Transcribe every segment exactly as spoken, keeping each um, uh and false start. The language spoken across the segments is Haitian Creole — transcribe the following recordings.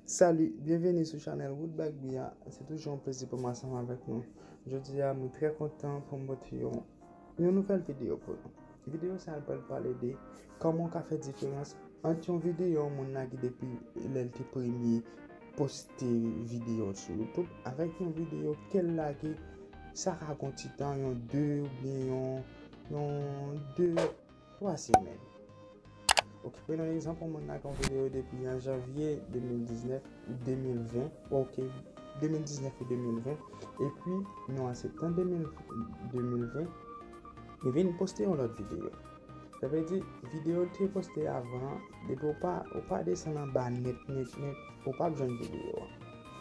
Salut, byenveni sou chanèl Woodback Bia. Se toujou yon plezi pou mwen ansanm avèk nou. Jodi a, mwen trè kontan pou m pote yon, yon nouvèl videyo pou nou. Videyo sa a pral pale de kòman w ka fè diferans ant yon videyo yon moun lage depi lè l te premye poste videyo sou YouTube avèk yon videyo ke l lage, sa ka gon ti tan, yon de oubyen yon, yon de twa semèn. Ok, pran yon egzanp, yon moun lage yon videyo depi an janvye de mil diznèf, de mil ven, ok, de mil diznèf ou de mil ven, epi nou an septanm de mil, de mil ven, li vin poste yon lòt videyo. Sa vle di, videyo l te poste avan an, depi w pa, w pa desann anba nèt, nèt, nèt, ou p ap jwenn videyo a.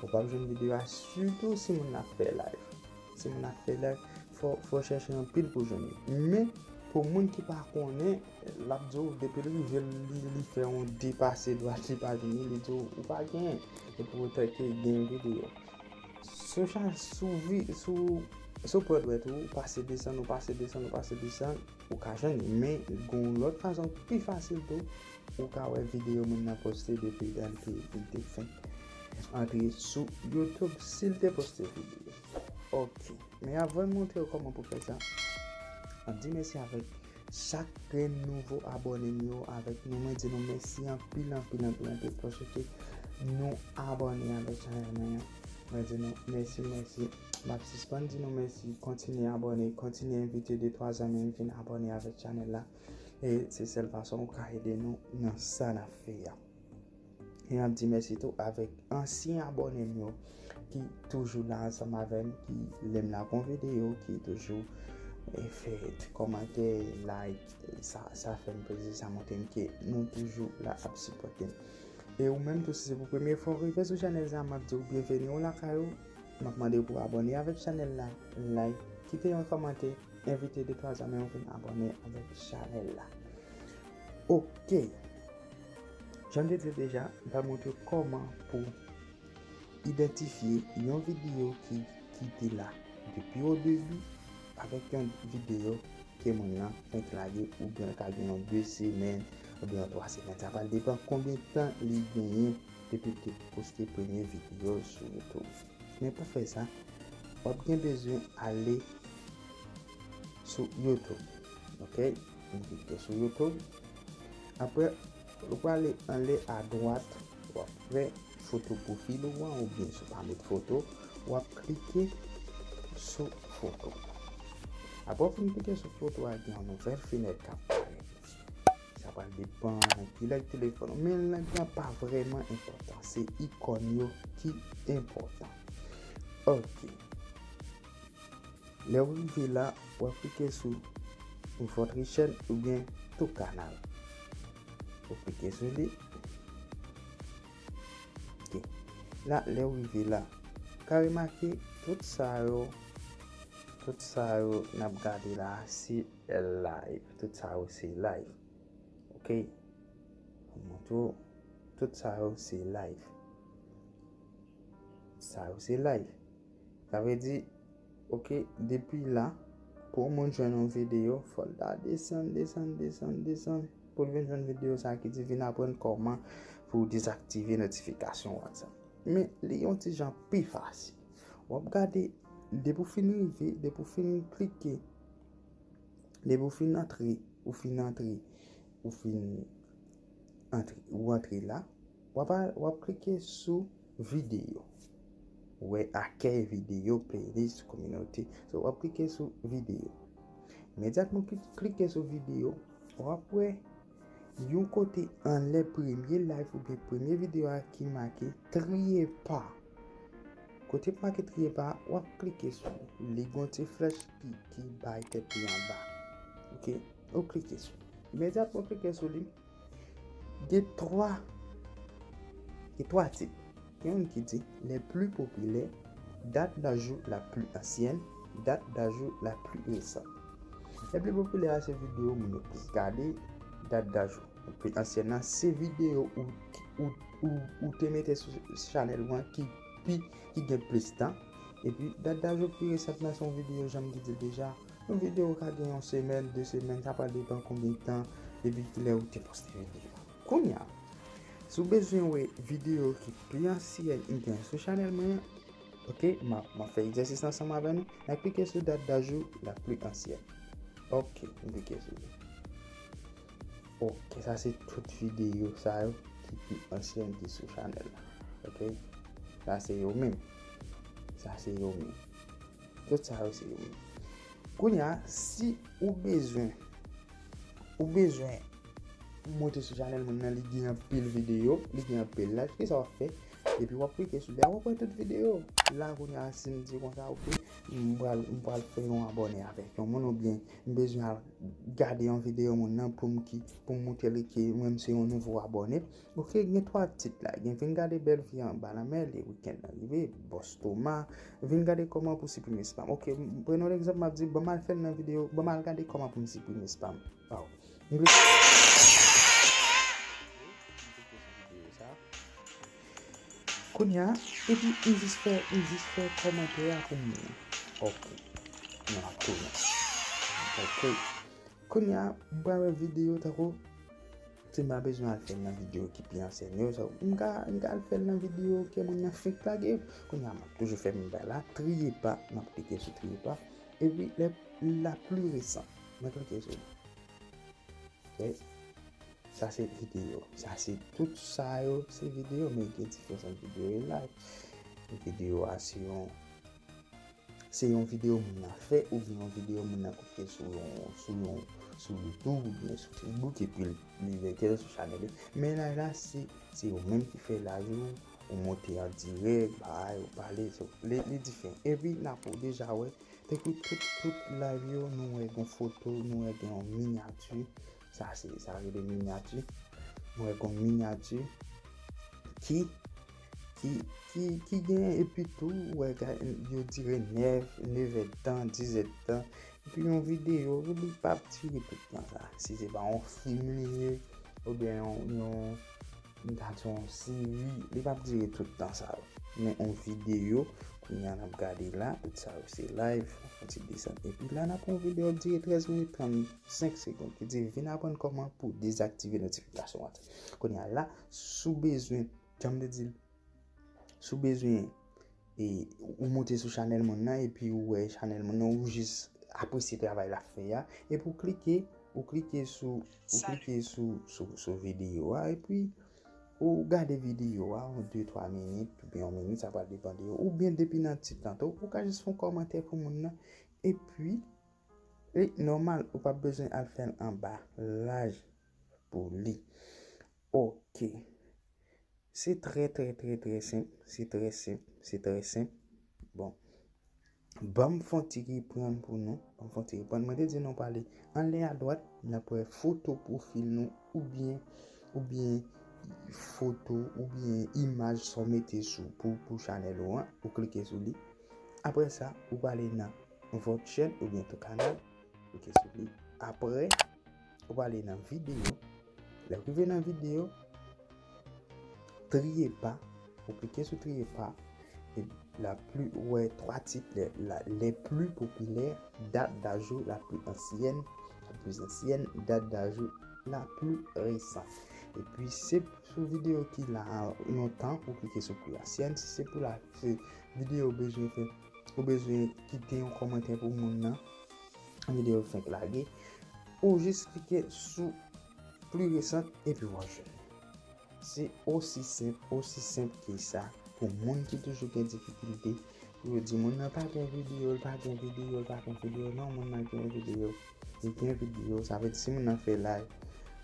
Ou p ap jwenn videyo a, sitou si moun nan ap fè live. Si moun nan ap fè live, fò, fò chèche anpil pou jwenn li. Men, pou moun ki pa konnen, l ap di w, depi l rive, li, li fè yon de pase dwat, li pa jwenn li, li di w, ou pa genyen. E pou otan ke gen videyo. Sou chan, sou vi, sou, sou pran dwèt ou, ou pase desann, ou pase desann, ou pase desann, ou ka jwenn li. Men, gen yon lòt fason pi fasil tou, ou ka wè videyo moun nan poste depi lè l te, li te fenk antre sou YouTube, si l te poste videyo. Ok. Men avan m montre w kòman pou fè sa, m ap di mèsi avèk chak grenn nouvo abòne m yo avèk nou. Mwen di nou mèsi anpil, anpil, anpil, anpil, paske nou abòne avèk chanèl mwen an. Mwen di nou mèsi, mèsi. M ap sispann di nou mèsi. Kontinye abòne, kontinye envite de twa zanmi m vin abòne avèk chanèl la. E se sèl fason ou ka ede nou nan sa n ap fè a. E m ap di mèsi tou avèk ansyen abòne m yo ki toujou la ansanm avè m, ki lè m lage yon videyo, ki toujou, e, fè ti kòmantè, like, sa, sa fè m plezi, sa montre m ke nou toujou la ap sipòte m. E ou menm tou, si se pou premye fwa w rive sou chanèl sa, m ap di w byenveni w lakay ou. M ap mande w pou abòne avèk chanèl la, like, kite yon kòmantè, envite de twa zanmi w vin abòne avèk chanèl la. Ok. Jan m te di l deja, m pral montre w kòman pou idantifye yon videyo ki, ki te la depi o debi avèk yon videyo ke moun nan fenk lage oubyen l ka gen yon de semèn oubyen yon twa semèn. Sa pral depann konbyen tan li genyen depi l te poste premye videyo l sou YouTube. Men pou fè sa, w ap gen bezwen ale sou YouTube. Ok? Nou klike sou YouTube. Apre, ou prale anlè adwat, w ap wè foto pwofil ou an, oubyen si w pa met foto, w ap klike sou foto. Apre w fin klike sou foto a, gen yon nouvèl fenèt k ap parèt. Sa pral depann kilè telefòn ou, men lè a pa vrèman enpòtan. Se ikòn yo ki enpòtan. Ok. Lè w rive la, w ap klike sou Votre chaîne oubyen Tout canal. Ou klike sou li. Ok. La, lè w rive la, ou ka remake tout sa yo, tout sa yo n ap gade la, se live. Tout sa yo se live. Ok? Mwen montre w, tout sa yo se live. Sa yo se live. Sa vle di, ok, depi la, pou yon moun jwenn yon videyo, fò l ta desann, desann, desann, desann, pou l vin jwenn videyo sa ki di vin aprann kòman pou w dezaktive notifikasyon WhatsApp. Men, li yon ti jan pi fasil. W ap gade, depi w fin rive, depi w fin klike, depi w fin antre, ou fin antre, ou fin antre, ou antre la, w ap, w ap klike sou videyo. Ou wè akèy videyo, playlist, kominote. So, w ap klike sou videyo. Imedyatman w kli-, klike sou videyo, w ap wè yon kote anlè premye live oubyen premye videyo a ki make triye pa. Kote k make triye pa, w ap klike sou li. Li gon ti flèch ki, ki bay tèt li anba. Ok? Ou klike sou li. Imedyatman w klike sou li, gen twa, gen twa tit. Gen youn ki di, les plus populaires, date d'ajout la plus ancienne, date d'ajout la plus récente. Les plus populaires a se videyo moun yo plis gade, date d'ajout. Epi ansyen nan, se videyo ou, ou, ou, ou te mete sou chanèl ou an ki pi, ki gen plis tan. Epi, date d'ajout plus récente nan se yon videyo, jan m te di l deja, yon videyo ka gen yon semèn, de semèn, sa pral depann konbyen tan depi kilè ou te poste videyo a. Kounye a, Si w bezwen wè videyo ki pi ansyen m gen sou chanèl mwen an, ok, m ap, m ap fè egzèsis la ansanm avè nou. N a klike sou dat dajou la pli ansyèn. Ok, m klike sou li. Ok, sa se tout videyo sa yo ki pi ansyèn ki sou chanèl la. Ok, sa se yo menm. Sa se yo menm. Tout sa yo se yo menm. Kounye a, si ou bezwen, ou bezwen monte sou chanèl moun nan, li gen anpil videyo, li gen anpil laj, kisa w ap fè? Epi w ap klike sou li a, w ap wè tout videyo. La, kounye a, si m di konsa, ok, m pral, m pral fè yon abòne avèk yon moun, oubyen m bezwen al gade yon videyo moun nan pou m ki, pou m montre li ke mwen m se yon nouvo abòne. Ok, gen twa tit la. Gen vin gade bèl vi anba lanmè, li wikenn nan rive, bòs Toma. Vin gade kòman pou siprime spam. Ok, m pran yon egzanp, m ap di, ban m al fè l nan videyo, ban m al gade kòman pou m siprime spam. Waw. M klike, m klike sou videyo sa. Kounye a, epi m jis fè, m jis fè kòmantè a pou moun nan. Ok. Nou ap tounen. Ok. Kounye a, m pral wè videyo tankou si m pa bezwen al fè l nan videyo ki pi ansyen yo, sa, m ka, m ka al fè l nan videyo ke moun nan fenk lage. Kounye a, m ap toujou fè menm bagay la, triye pa, m ap klike sou triye pa. Epi, lè, la pli resan, mwen klike sou li. Ok? Sa se videyo. Sa se tout sa yo, se videyo, men gen diferans ant videyo e live. Videyo a se yon, se yon videyo moun nan fè, oubyen yon videyo moun nan koute sou yon, sou yon, sou YouTube oubyen sou Facebook, epi li mete l sou chanèl li. Men live la, se, se yo menm ki fè live yo, ou monte an dirèk, bay, ou pale, so, li, li diferan. Epi, n ap deja wè, tankou tout, tout live yo, nou wè gen foto, nou wè gen yon minyati. Sa se, sa rele minyati. Nou wè gen yon minyati ki, ki, ki, ki gen, epi tou, ou wè, ga-, yo dire nèf, nèf èdtan, dis èdtan. Epi yon videyo, li p ap dire tout tan sa. Si se pa yon fim li ye, oubyen yon, yon, m ta di yon seri, li p ap dire tout tan sa yo. Men yon videyo, kounye a n ap gade la, tout sa yo se live, yon ti desann. Epi la, n ap yon videyo k dire trèz minit trannsenk segonn, ki di, vin aprann kòman pou dezaktive notifikasyon WhatsApp. Kounye a la, si w bezwen, jan m te di l, si w bezwen, e, ou monte sou chanèl moun nan, epi ou wè chanèl moun nan, ou jis apresye travay l ap fè a, epi ou klike, ou klike sou, ou klike sou, sou, sou videyo a, epi ou gade videyo a, yon de, twa minit, oubyen yon minit, sa pral depann de ou, oubyen depi nan tit lan tou, ou ka jis fè yon kòmantè pou moun nan, epi, e nòmal, ou p ap bezwen al fè l anba laj pou li. Ok. Se trè, trè, trè, trè senp. Se trè senp. Se trè senp. Bon. Ban m fè yon ti reprann pou nou. Ban m fè yon ti reprann. Mwen te di nou pale anlè adwat, n ap wè foto pwofil nou oubyen, oubyen foto oubyen imaj sa w mete sou, pou, pou chanèl ou an. Ou klike sou li. Apre sa, ou prale nan vòt chèn oubyen tou kanal. Klike sou li. Apre, ou prale nan videyo. Lè w rive nan videyo, triye pa, ou klike sou triye pa, e la pli, ou wè twa tit, les, la, les plus populaires, date d'ajou la plus ancienne, la plus ancienne, date d'ajou la plus récente. Epi se sou videyo ki la lontan, ou klike sou plus ancienne, si se pou la, se videyo w bezwen fè, ou bezwen kite yon kòmantè pou moun nan, videyo fenk lage, ou jis klike sou pli resan epi w ap jwenn. Se osi senp, osi senp ke sa, pou moun ki toujou gen difikilte, pou yo di moun nan pa gen videyo, l pa gen videyo, l pa gen videyo, non, moun nan gen videyo, li gen videyo, sa vle di si moun nan fè live,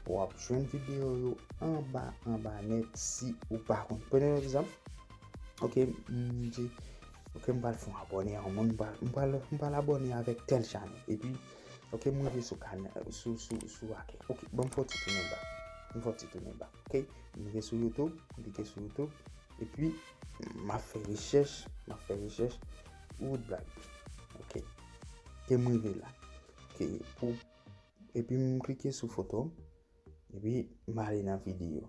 w ap jwenn videyo yo anba, anba nèt si ou pa konn. Pran yon egzanp, ok, m di, ok, m pral fè yon abòne a yon moun, m pral, m pral, m pral abòne avèk tèl chanèl. Epi, ok, m rive sou kanal, sou, sou, sou akè. Ok, ban m fè yon ti tounen ba. M fè yon ti tounen ba. Ok, m rive sou YouTube, m klike sou YouTube. Epi, m ap fè rechèch, m ap fè rechèch Wood Black. Ok. Ke m rive la. Ok, pou, epi m klike sou foto m. Epi, m ale nan videyo.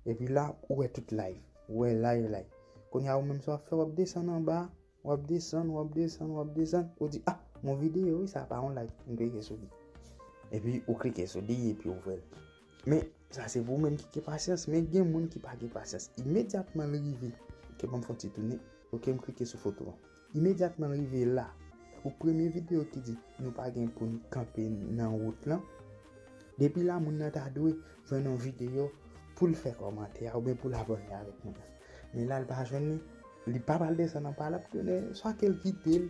Epi la, ou wè tout live. Ou wè live, live. Kounye a, ou menm sa w ap fè, w ap desann anba, w ap desann, w ap desann, w ap desann. Ou di, ah, yon videyo, wi, sa pa yon live. M klike sou li. Epi, ou klike sou li, epi ou wè l. Men, Sa se pou ou menm ki gen pasyans, men gen moun ki pa gen pasyans. Imedyatman l rive, ke ban m fè yon ti tounen, oke, m klike sou foto an. Imedyatman l rive la, tankou premye videyo ki di nou pa gen pou n kanpe nan wout lan, depi la moun nan ta dwe jwenn yon videyo pou l fè kòmantè a oubyen pou l abòne avèk moun nan. Men la l pa jwenn li, li pa pral desann anba la, pou tounen, swa ke l kite l,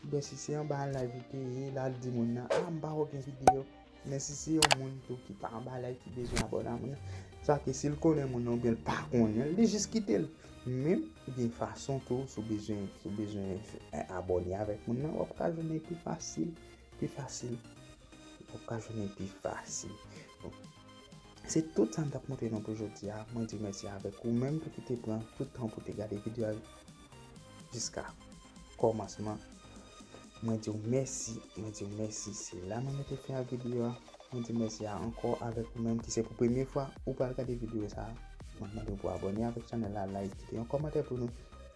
oubyen si se anba live li te ye, la l di moun nan, a, m pa wè gen videyo. Men si se yon moun tou ki pa anba live ki bezwen abòne a moun nan, sa ke si l konnen moun nan oubyen l pa konnen l, li jis kite l. Men gen fason tou, si w bezwen, si w bezwen abòne avèk moun nan, w ap ka jwenn li pi fasil, pi fasil. W ap ka jwenn li pi fasil. Bon. Se tout sa m t ap montre nou pou jodi a. Mwen di mèsi avèk ou menm tou ki te pran tout tan pou te gade videyo a jiska kòmansman. Mwen di w mèsi, mwen di w mèsi. Se la mwen mete fen ak videyo a. Mwen di mèsi a ankò avèk ou menm ki se pou premye fwa ou pral gade videyo sa a. Mwen mande w pou abòne avèk chanèl la, like, kite yon kòmantè pou nou.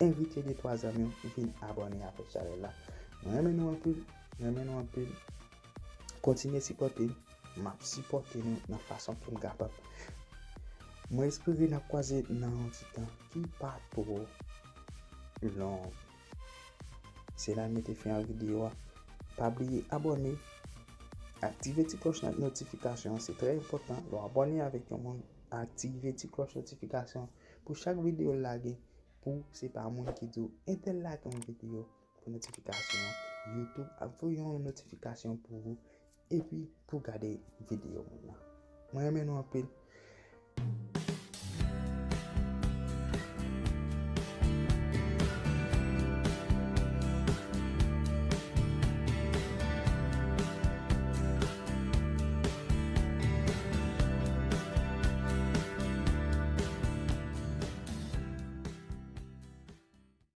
Envite de twa zanmi w vin abòne avèk chanèl la. Mwen renmen nou anpil, mwen renmen nou anpil. Kontinye sipòte m, m ap sipòte nou nan fason ke m kapab. Mwen espere n ap kwaze nan yon ti tan ki pa twò long. Se la m mete fen a videyo a. Pa bliye abòne, aktive ti klòch notifikasyon an, se trè enpòtan. Lè w abòne avèk yon moun, aktive ti klòch notifikasyon pou chak videyo l lage, pou se pa moun ki di w entèl lage yon videyo pou notifikasyon an. YouTube ap voye yon notifikasyon pou ou epi pou gade videyo moun nan. Mwen renmen nou anpil.